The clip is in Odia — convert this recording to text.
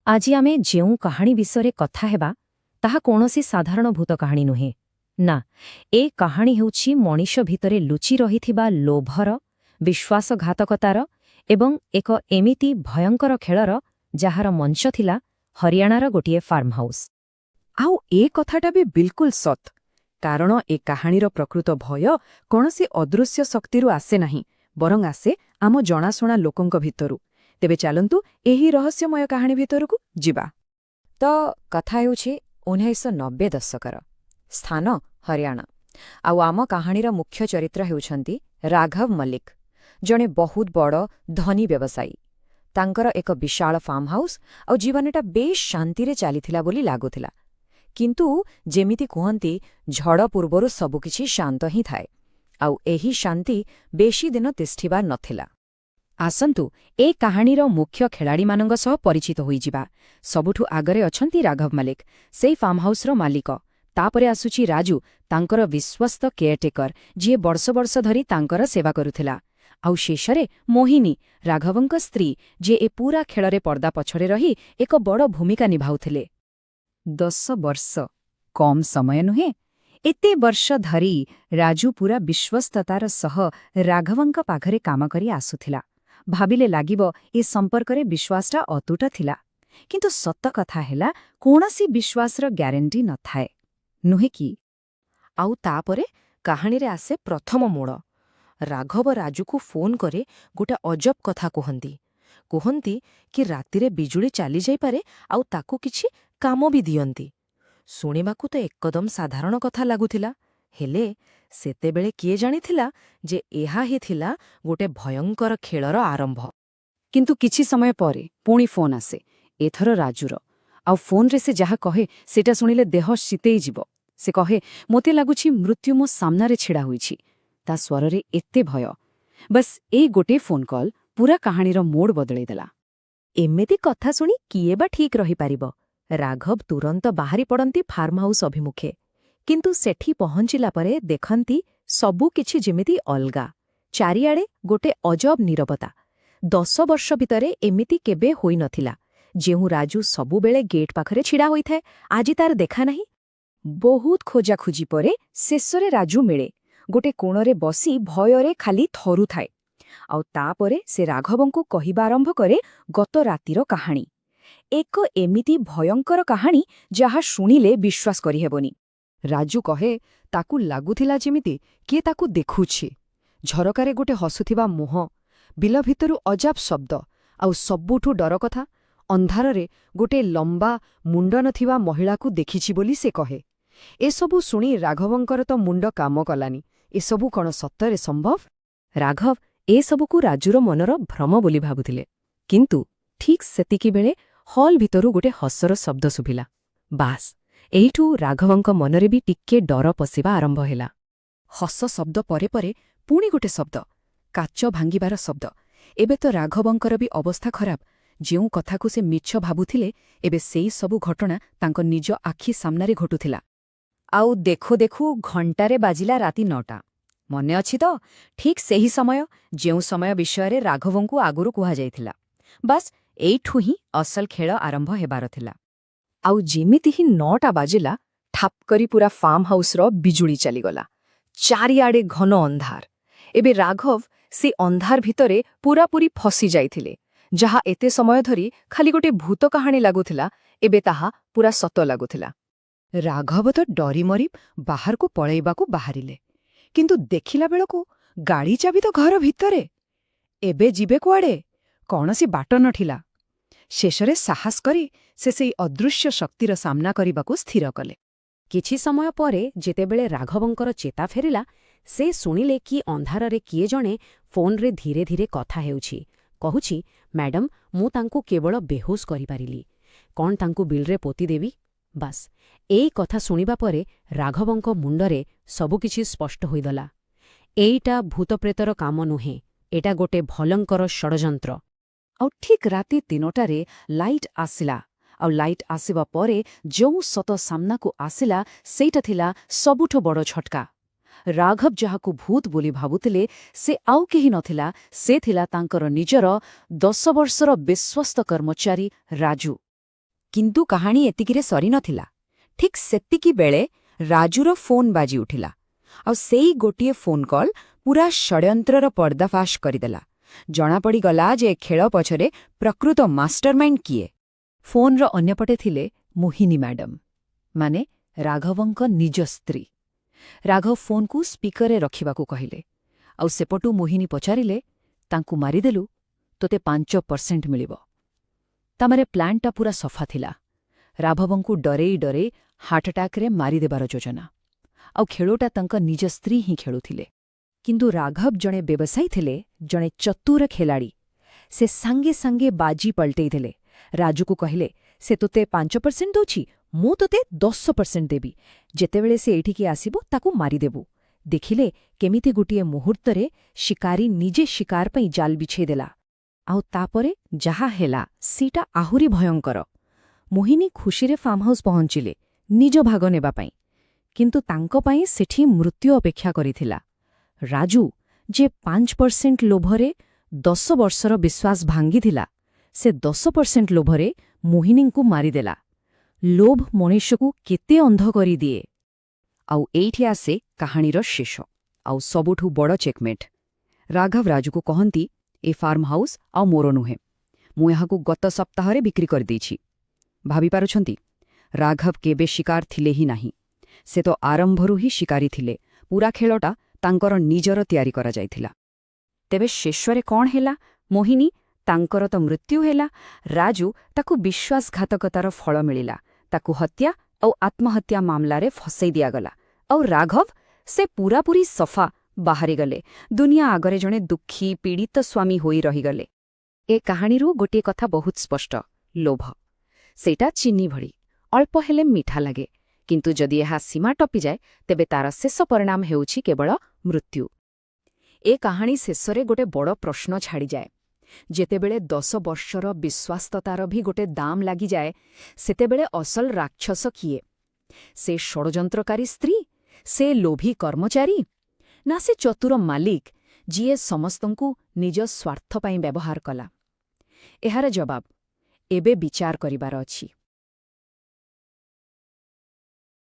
ଆଜି ଆମେ ଯେଉଁ କାହାଣୀ ବିଷୟରେ କଥା ହେବା, ତାହା କୌଣସି ସାଧାରଣ ଭୂତ କାହାଣୀ ନୁହେଁ। ନା, ଏ କାହାଣୀ ହେଉଛି ମଣିଷ ଭିତରେ ଲୁଚି ରହିଥିବା ଲୋଭର, ବିଶ୍ୱାସଘାତକତାର ଏବଂ ଏକ ଏମିତି ଭୟଙ୍କର ଖେଳର, ଯାହାର ମଞ୍ଚ ଥିଲା ହରିୟାଣାର ଗୋଟିଏ ଫାର୍ମ ହାଉସ୍। ଆଉ ଏ କଥାଟା ବି ବିଲକୁଲ ସତ୍, କାରଣ ଏ କାହାଣୀର ପ୍ରକୃତ ଭୟ କୌଣସି ଅଦୃଶ୍ୟ ଶକ୍ତିରୁ ଆସେ ନାହିଁ, ବରଂ ଆସେ ଆମ ଜଣାଶୁଣା ଲୋକଙ୍କ ଭିତରୁ। ତେବେ ଚାଲନ୍ତୁ, ଏହି ରହସ୍ୟମୟ କାହାଣୀ ଭିତରକୁ ଯିବା। ତ କଥା ହେଉଛି 1990 ଦଶକର। ସ୍ଥାନ ହରିୟାଣା, ଆଉ ଆମ କାହାଣୀର ମୁଖ୍ୟ ଚରିତ୍ର ହେଉଛନ୍ତି ରାଘବ ମଲ୍ଲିକ, ଜଣେ ବହୁତ ବଡ଼ ଧନୀ ବ୍ୟବସାୟୀ। ତାଙ୍କର ଏକ ବିଶାଳ ଫାର୍ମ ହାଉସ୍ ଆଉ ଜୀବନଟା ବେଶ୍ ଶାନ୍ତିରେ ଚାଲିଥିଲା ବୋଲି ଲାଗୁଥିଲା। କିନ୍ତୁ ଯେମିତି କୁହନ୍ତି, ଝଡ଼ ପୂର୍ବରୁ ସବୁକିଛି ଶାନ୍ତ ହିଁ ଥାଏ। ଆଉ ଏହି ଶାନ୍ତି ବେଶୀ ଦିନ ତିଷ୍ଠିବାର ନଥିଲା। ଆସନ୍ତୁ, ଏ କାହାଣୀର ମୁଖ୍ୟ ଖେଳାଳିମାନଙ୍କ ସହ ପରିଚିତ ହୋଇଯିବା। ସବୁଠୁ ଆଗରେ ଅଛନ୍ତି ରାଘବ ମଲ୍ଲିକ, ସେଇ ଫାର୍ମ ହାଉସ୍ର ମାଲିକ। ତାପରେ ଆସୁଛି ରାଜୁ, ତାଙ୍କର ବିଶ୍ୱସ୍ତ କେୟାରଟେକର, ଯିଏ ବର୍ଷ ବର୍ଷ ଧରି ତାଙ୍କର ସେବା କରୁଥିଲା। ଆଉ ଶେଷରେ ମୋହିନୀ, ରାଘବଙ୍କ ସ୍ତ୍ରୀ, ଯିଏ ଏ ପୂରା ଖେଳରେ ପର୍ଦ୍ଦା ପଛରେ ରହି ଏକ ବଡ଼ ଭୂମିକା ନିଭାଉଥିଲେ। 10 ବର୍ଷ କମ୍ ସମୟ ନୁହେଁ। ଏତେ ବର୍ଷ ଧରି ରାଜୁ ପୂରା ବିଶ୍ୱସ୍ତତାର ସହ ରାଘବଙ୍କ ପାଖରେ କାମ କରି ଆସୁଥିଲା। ଭାବିଲେ ଲାଗିବ ଏ ସମ୍ପର୍କରେ ବିଶ୍ୱାସଟା ଅତୁଟ ଥିଲା। କିନ୍ତୁ ସତ କଥା ହେଲା, କୌଣସି ବିଶ୍ୱାସର ଗ୍ୟାରେଣ୍ଟି ନଥାଏ, ନୁହେଁ କି? ଆଉ ତାପରେ କାହାଣୀରେ ଆସେ ପ୍ରଥମ ମୋଡ଼। ରାଘବ ରାଜୁକୁ ଫୋନ୍ କରି ଗୋଟେ ଅଜବ କଥା କୁହନ୍ତି। କୁହନ୍ତି କି ରାତିରେ ବିଜୁଳି ଚାଲିଯାଇପାରେ, ଆଉ ତାକୁ କିଛି କାମ ବି ଦିଅନ୍ତି। ଶୁଣିବାକୁ ତ ଏକଦମ ସାଧାରଣ କଥା ଲାଗୁଥିଲା। ହେଲେ ସେତେବେଳେ କିଏ ଜାଣିଥିଲା ଯେ ଏହା ହିଁ ଥିଲା ଗୋଟେ ଭୟଙ୍କର ଖେଳର ଆରମ୍ଭ? କିନ୍ତୁ କିଛି ସମୟ ପରେ ପୁଣି ଫୋନ୍ ଆସେ, ଏଥର ରାଜୁର। ଆଉ ଫୋନ୍ରେ ସେ ଯାହା କହେ, ସେଇଟା ଶୁଣିଲେ ଦେହ ଶୀତେଇ ଯିବ। ସେ କହେ, "ମୋତେ ଲାଗୁଛି ମୃତ୍ୟୁ ମୋ ସାମ୍ନାରେ ଛିଡ଼ା ହୋଇଛି।" ତା ସ୍ୱରରେ ଏତେ ଭୟ। ବସ୍, ଏଇ ଗୋଟିଏ ଫୋନ୍ କଲ୍ ପୂରା କାହାଣୀର ମୋଡ଼ ବଦଳେଇଦେଲା। ଏମିତି କଥା ଶୁଣି କିଏ ବା ଠିକ୍ ରହିପାରିବ? ରାଘବ ତୁରନ୍ତ ବାହାରି ପଡ଼ନ୍ତି ଫାର୍ମ ହାଉସ୍ ଅଭିମୁଖେ। କିନ୍ତୁ ସେଠି ପହଞ୍ଚିଲା ପରେ ଦେଖନ୍ତି, ସବୁ କିଛି ଯେମିତି ଅଲଗା। ଚାରିଆଡ଼େ ଗୋଟେ ଅଜବ ନୀରବତା। 10 ବର୍ଷ ଭିତରେ ଏମିତି କେବେ ହୋଇନଥିଲା। ଯେଉଁ ରାଜୁ ସବୁବେଳେ ଗେଟ୍ ପାଖରେ ଛିଡ଼ା ହୋଇଥାଏ, ଆଜି ତାର ଦେଖା ନାହିଁ। ବହୁତ ଖୋଜାଖୋଜି ପରେ ଶେଷରେ ରାଜୁ ମିଳେ। ଗୋଟେ କୋଣରେ ବସି ଭୟରେ ଖାଲି ଥରୁଥାଏ। ଆଉ ତାପରେ ସେ ରାଘବଙ୍କୁ କହିବା ଆରମ୍ଭ କରେ ଗତ ରାତିର କାହାଣୀ। ଏକ ଏମିତି ଭୟଙ୍କର କାହାଣୀ, ଯାହା ଶୁଣିଲେ ବିଶ୍ୱାସ କରିହେବନି। ରାଜୁ କହେ, ତାକୁ ଲାଗୁଥିଲା ଯେମିତି କିଏ ତାକୁ ଦେଖୁଛି। ଝରକାରେ ଗୋଟେ ହସୁଥିବା ମୁହଁ, ବିଲ ଭିତରୁ ଅଜାବ ଶବ୍ଦ, ଆଉ ସବୁଠୁ ଡର କଥା, ଅନ୍ଧାରରେ ଗୋଟେ ଲମ୍ବା ମୁଣ୍ଡ ନଥିବା ମହିଳାକୁ ଦେଖିଛି ବୋଲି ସେ କହେ। ଏସବୁ ଶୁଣି ରାଘବଙ୍କର ତ ମୁଣ୍ଡ କାମ କଲାନି। ଏସବୁ କ'ଣ ସତରେ ସମ୍ଭବ? ରାଘବ ଏସବୁକୁ ରାଜୁର ମନର ଭ୍ରମ ବୋଲି ଭାବୁଥିଲେ। କିନ୍ତୁ ଠିକ୍ ସେତିକିବେଳେ ହଲ୍ ଭିତରୁ ଗୋଟେ ହସର ଶବ୍ଦ ଶୁଭିଲା। ବାସ୍, ଏଇଠୁ ରାଘବଙ୍କ ମନରେ ବି ଟିକେ ଡର ପଶିବା ଆରମ୍ଭ ହେଲା। ହସ ଶବ୍ଦ ପରେ ପରେ ପୁଣି ଗୋଟେ ଶବ୍ଦ, କାଚ ଭାଙ୍ଗିବାର ଶବ୍ଦ। ଏବେ ତ ରାଘବଙ୍କର ବି ଅବସ୍ଥା ଖରାପ। ଯେଉଁ କଥାକୁ ସେ ମିଛ ଭାବୁଥିଲେ, ଏବେ ସେଇ ସବୁ ଘଟଣା ତାଙ୍କ ନିଜ ଆଖି ସାମ୍ନାରେ ଘଟୁଥିଲା। ଆଉ ଦେଖୁ ଦେଖୁ ଘଣ୍ଟାରେ ବାଜିଲା ରାତି 9ଟା। ମନେ ଅଛି ତ, ଠିକ୍ ସେହି ସମୟ, ଯେଉଁ ସମୟ ବିଷୟରେ ରାଘବଙ୍କୁ ଆଗରୁ କୁହାଯାଇଥିଲା। ବାସ୍, ଏଇଠୁ ହିଁ ଅସଲ ଖେଳ ଆରମ୍ଭ ହେବାର ଥିଲା। ଆଉ ଯେମିତି ହିଁ 9ଟା ବାଜିଲା, ଠାପ କରି ପୁରା ଫାର୍ମ ହାଉସ୍ର ବିଜୁଳି ଚାଲିଗଲା। ଚାରିଆଡ଼େ ଘନ ଅନ୍ଧାର। ଏବେ ରାଘବ ସେ ଅନ୍ଧାର ଭିତରେ ପୂରାପୂରି ଫସି ଯାଇଥିଲେ। ଯାହା ଏତେ ସମୟ ଧରି ଖାଲି ଗୋଟେ ଭୂତ କାହାଣୀ ଲାଗୁଥିଲା, ଏବେ ତାହା ପୂରା ସତ ଲାଗୁଥିଲା। ରାଘବ ତ ଡରିମରି ବାହାରକୁ ପଳେଇବାକୁ ବାହାରିଲେ। କିନ୍ତୁ ଦେଖିଲା ବେଳକୁ ଗାଡ଼ି ଚାବି ତ ଘର ଭିତରେ। ଏବେ ଯିବେ କୁଆଡ଼େ? କୌଣସି ବାଟ ନଥିଲା। ଶେଷରେ ସାହସ କରି ସେ ସେଇ ଅଦୃଶ୍ୟ ଶକ୍ତିର ସାମ୍ନା କରିବାକୁ ସ୍ଥିର କଲେ। କିଛି ସମୟ ପରେ ଯେତେବେଳେ ରାଘବଙ୍କର ଚେତା ଫେରିଲା, ସେ ଶୁଣିଲେ କି ଅନ୍ଧାରରେ କିଏ ଜଣେ ଫୋନ୍ରେ ଧୀରେ ଧୀରେ କଥା ହେଉଛି। କହୁଛି, "ମ୍ୟାଡମ୍, ମୁଁ ତାଙ୍କୁ କେବଳ ବେହୋସ କରିପାରିଲି। କ'ଣ ତାଙ୍କୁ ବିଲରେ ପୋତିଦେବି?" ବାସ୍, ଏଇ କଥା ଶୁଣିବା ପରେ ରାଘବଙ୍କ ମୁଣ୍ଡରେ ସବୁକିଛି ସ୍ପଷ୍ଟ ହୋଇଗଲା। ଏଇଟା ଭୂତପ୍ରେତର କାମ ନୁହେଁ, ଏଟା ଗୋଟେ ଭୟଙ୍କର ଷଡ଼ଯନ୍ତ୍ର। ଆଉ ଠିକ୍ ରାତି 3ଟାରେ ଲାଇଟ୍ ଆସିଲା। ଆଉ ଲାଇଟ୍ ଆସିବା ପରେ ଯେଉଁ ସତ ସାମ୍ନାକୁ ଆସିଲା, ସେଇଟା ଥିଲା ସବୁଠୁ ବଡ଼ ଝଟକା। ରାଘବ ଯାହାକୁ ଭୂତ ବୋଲି ଭାବୁଥିଲେ, ସେ ଆଉ କେହି ନଥିଲା, ସେ ଥିଲା ତାଙ୍କର ନିଜର 10 ବର୍ଷର ବିଶ୍ୱସ୍ତ କର୍ମଚାରୀ ରାଜୁ। କିନ୍ତୁ କାହାଣୀ ଏତିକିରେ ସରିନଥିଲା। ଠିକ୍ ସେତିକି ବେଳେ ରାଜୁର ଫୋନ୍ ବାଜି ଉଠିଲା। ଆଉ ସେଇ ଗୋଟିଏ ଫୋନ୍ କଲ୍ ପୁରା ଷଡ଼୍ୟନ୍ତ୍ରର ପର୍ଦ୍ଦାଫାଶ କରିଦେଲା। ଜଣାପଡ଼ିଗଲା ଯେ ଖେଳ ପଛରେ ପ୍ରକୃତ ମାଷ୍ଟରମାଇଣ୍ଡ କିଏ। ଫୋନ୍ର ଅନ୍ୟପଟେ ଥିଲେ ମୋହିନୀ ମ୍ୟାଡମ୍, ମାନେ ରାଘବଙ୍କ ନିଜ ସ୍ତ୍ରୀ। ରାଘବ ଫୋନ୍କୁ ସ୍ପିକରରେ ରଖିବାକୁ କହିଲେ। ଆଉ ସେପଟୁ ମୋହିନୀ ପଚାରିଲେ, ତାଙ୍କୁ ମାରିଦେଲୁ, ତୋତେ 5% ମିଳିବ। ତାମାନେ ପ୍ଲାନ୍ଟା ପୂରା ସଫା ଥିଲା। ରାଘବଙ୍କୁ ଡରେଇ ଡରେଇ ହାର୍ଟଆଟାକ୍ରେ ମାରିଦେବାର ଯୋଜନା। ଆଉ ଖେଳଟା ତାଙ୍କ ନିଜ ସ୍ତ୍ରୀ ହିଁ ଖେଳୁଥିଲେ। କିନ୍ତୁ ରାଘବ ଜଣେ ବ୍ୟବସାୟୀ ଥିଲେ, ଜଣେ ଚତୁର ଖେଳାଳି। ସେ ସାଙ୍ଗେ ସାଙ୍ଗେ ବାଜି ପଲଟେଇଦେଲେ। ରାଜୁକୁ କହିଲେ, ସେ ତୋତେ 5% ଦଉଛି, ମୁଁ ତୋତେ 10% ଦେବି। ଯେତେବେଳେ ସେ ଏଇଠିକି ଆସିବ, ତାକୁ ମାରିଦେବୁ। ଦେଖିଲେ କେମିତି ଗୋଟିଏ ମୁହୂର୍ତ୍ତରେ ଶିକାରୀ ନିଜେ ଶିକାର ପାଇଁ ଜାଲ ବିଛେଇଦେଲା। ଆଉ ତାପରେ ଯାହା ହେଲା, ସେଇଟା ଆହୁରି ଭୟଙ୍କର। ମୋହିନୀ ଖୁସିରେ ଫାର୍ମହାଉସ୍ ପହଞ୍ଚିଲେ ନିଜ ଭାଗ ନେବା ପାଇଁ। କିନ୍ତୁ ତାଙ୍କ ପାଇଁ ସେଠି ମୃତ୍ୟୁ ଅପେକ୍ଷା କରିଥିଲା। ରାଜୁ, ଯେ 5% ଲୋଭରେ 10 ବର୍ଷର ବିଶ୍ୱାସ ଭାଙ୍ଗିଥିଲା, ସେ 10% ଲୋଭରେ ମୋହିନୀଙ୍କୁ ମାରିଦେଲା। ଲୋଭ ମଣିଷକୁ କେତେ ଅନ୍ଧ କରିଦିଏ! ଆଉ ଏଇଠି ଆସେ କାହାଣୀର ଶେଷ ଆଉ ସବୁଠୁ ବଡ଼ ଚେକମେଟ୍। ରାଘବ ରାଜୁକୁ କହନ୍ତି, ଏ ଫାର୍ମ ହାଉସ୍ ଆଉ ମୋର ନୁହେଁ। ମୁଁ ଏହାକୁ ଗତ ସପ୍ତାହରେ ବିକ୍ରି କରିଦେଇଛି। ଭାବିପାରୁଛନ୍ତି, ରାଘବ କେବେ ଶିକାର ଥିଲେ ହିଁ ନାହିଁ। ସେ ତ ଆରମ୍ଭରୁ ହିଁ ଶିକାରୀ ଥିଲେ। ପୁରା ଖେଳଟା ତାଙ୍କର ନିଜର ତିଆରି କରାଯାଇଥିଲା। ତେବେ ଶେଷରେ କ'ଣ ହେଲା? ମୋହିନୀ, ତାଙ୍କର ତ ମୃତ୍ୟୁ ହେଲା। ରାଜୁ, ତାକୁ ବିଶ୍ୱାସଘାତକତାର ଫଳ ମିଳିଲା। ତାକୁ ହତ୍ୟା ଆଉ ଆତ୍ମହତ୍ୟା ମାମଲାରେ ଫସେଇ ଦିଆଗଲା। ଆଉ ରାଘବ, ସେ ପୂରାପୂରି ସଫା ବାହାରିଗଲେ। ଦୁନିଆ ଆଗରେ ଜଣେ ଦୁଃଖୀ ପୀଡ଼ିତ ସ୍ୱାମୀ ହୋଇ ରହିଗଲେ। ଏ କାହାଣୀରୁ ଗୋଟିଏ କଥା ବହୁତ ସ୍ପଷ୍ଟ। ଲୋଭ, ସେଇଟା ଚିନି ଭଳି, ଅଳ୍ପ ହେଲେ ମିଠା ଲାଗେ। କିନ୍ତୁ ଯଦି ଏହା ସୀମା ଟପିଯାଏ, ତେବେ ତାର ଶେଷ ପରିଣାମ ହେଉଛି କେବଳ ମୃତ୍ୟୁ। ଏ କାହାଣୀ ଶେଷରେ ଗୋଟେ ବଡ଼ ପ୍ରଶ୍ନ ଛାଡ଼ିଯାଏ। ଯେତେବେଳେ 10 ବର୍ଷର ବିଶ୍ୱାସ୍ତତାର ବି ଗୋଟେ ଦାମ ଲାଗିଯାଏ, ସେତେବେଳେ ଅସଲ ରାକ୍ଷସ କିଏ? ସେ ଷଡ଼ଯନ୍ତ୍ରକାରୀ ସ୍ତ୍ରୀ, ସେ ଲୋଭୀ କର୍ମଚାରୀ, ନା ସେ ଚତୁର ମାଲିକ, ଯିଏ ସମସ୍ତଙ୍କୁ ନିଜ ସ୍ୱାର୍ଥ ପାଇଁ ବ୍ୟବହାର କଲା? ଏହାର ଜବାବ ଏବେ ବିଚାର କରିବାର ଅଛି।